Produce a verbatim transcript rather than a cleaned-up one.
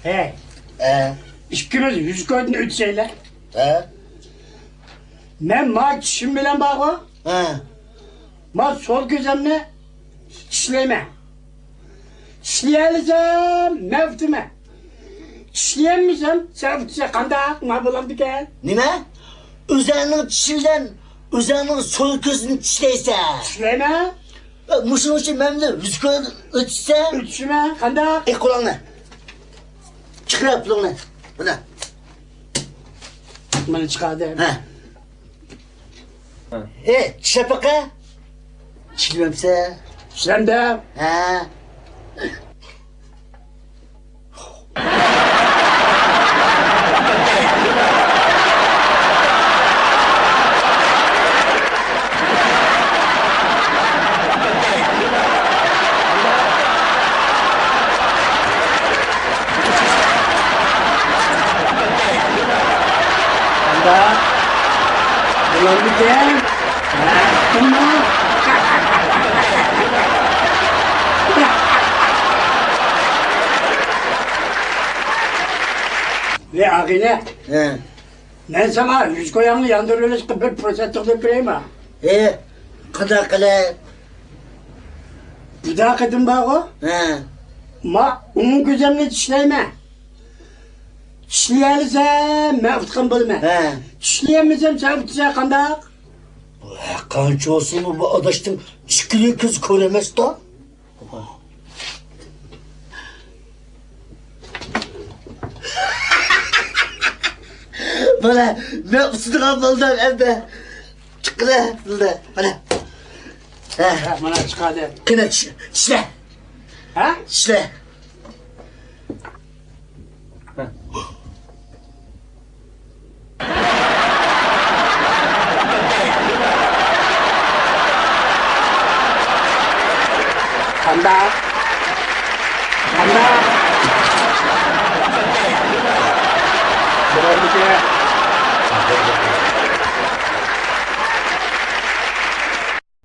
ھەي، ھە. ئىككىمىز يۈزكويدىن ئۆتۈشەيلى. ھە. مەن ما چىشىم بىلەن بارغۇ، ھە. ما سول كۆزۈمنى چىشلەيمەن. چىشلىيەلىسەم، مەن ئۇتىمەن. چىشلىيەلمىسەم، سەن ئۇتىسەن. قانداق؟ ما بولامدىكەن؟ نېمە؟ ئۆزەڭنىڭ چىشى بىلەن ئۆزەڭنىڭ سول كۆزىنى چىشلەيسەن؟ چىشلەيمەن. مۇشۇنىڭ ئۈچۈن مەن بىلەن يۈزكويدىن ئۆتۈشسەم؟ ئۆتۈشىمەن. قانداق؟ ئەي، قولۇڭنى. چىقىر پۇلۇڭنى. مانا. مانا چىقاردىم. ھە. ئەي، چىشلەپ باقە. چىشلىمەمسە؟ چىشلەمدىم. ھە. قانداق؟ بولامدىكەن؟ ھە، قىلما. ۋەي ئاغىنە، ھە. مەن ساڭا يۈزكويۇڭنى ياندۇرۇۋېلىشقا بىر پۇرسەت تۇغدۇرۇپ بېرەيمۇ؟ ھە، قانداق قىلىپ؟ بۇدا قېتىم بارغۇ؟ ھە. ما ئوڭ كۆزۈمنى چىشلەيمەن. چىشلىيەلىسەم، مەن ئۇتقان بولىمەن. ھە. چىشلىيەلمىسەم، سەن ئۇتىسەن. قانداق؟ ھە، قانچە بولسىمۇ بۇ ئاداشنىڭ ئىككىلا كۆزى كور ئەمەس-دە. مانا، مەن ئۇسسىدىغان بولدۇم ئەمدى. چىققىلى، بولدى. مانا. ھە. ھە، مانا چىقاردى. قېنى، چىش-، چىشلە. ھە؟ چىشلە. قانداق؟